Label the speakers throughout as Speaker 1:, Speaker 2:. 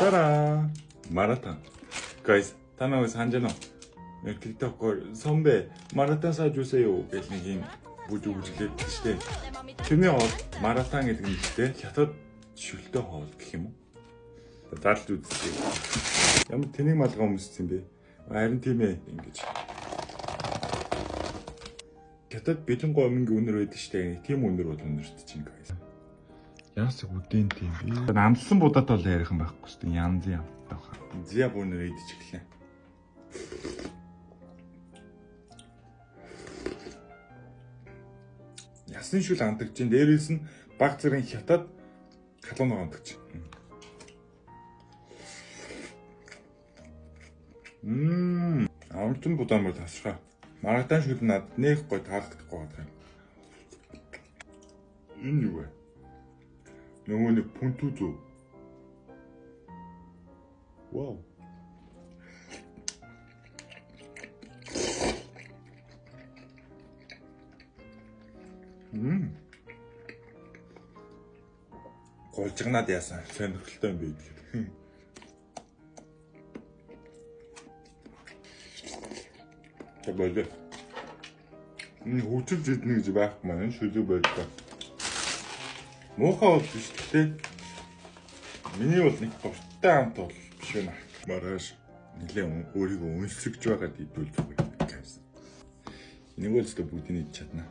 Speaker 1: Тараа. 마라탕. Guys, та намайг санаж байна уу? Нэг TikTok-оор 선배 마라탕 사주세요 гэж нэг юм бүж үжилээд штэ. Тэрний хоол маратан гэдэг нэртэй хятад шүлтэй хоол гэх юм уу? Зарлж үзтээ. Ямар тэнэг малгай өмссөн бэ? Харин тийм ингэж. Хятад бэлэн гомингийн үнэр байдаг штэ. Тийм үнэр бол үнэрт чинь guys. Яас үдэн тийм бэ? Амлсан будаад бол ярих юм байхгүй штэ. Янз ямттай баха. Зя бүрнэр идэж эхлэв. Ясны шүл андагч чинь дээрээс нь баг зэрэг хятад халуун ногоон андагч. Амтан будаан бол тасраа. Маратан шүл надад нэх гой таалагдахгүй байна. Энэ юу вэ? Нөгөө нэг пүнтүү зү. Вау. Голжигнаад яасан сонирхолтой юм бэ гэдэг. Тэг болоо. Энэ хөвчөлж идэнэ гэж байхгүй маань шүлэг байлаа. Муухай бол биш гэхдээ миний бол нэг дуртай амт бол биш байна. Маргааш нэлээ өөрийгөө өнсгөж байгаад идвэл зүгээр guys. Энийг бол зөв бүгдийг идэж чадна.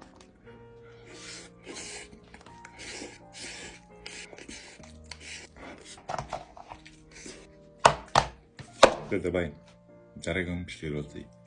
Speaker 1: Бай. Дараагийн бичлэгээр уулзъя.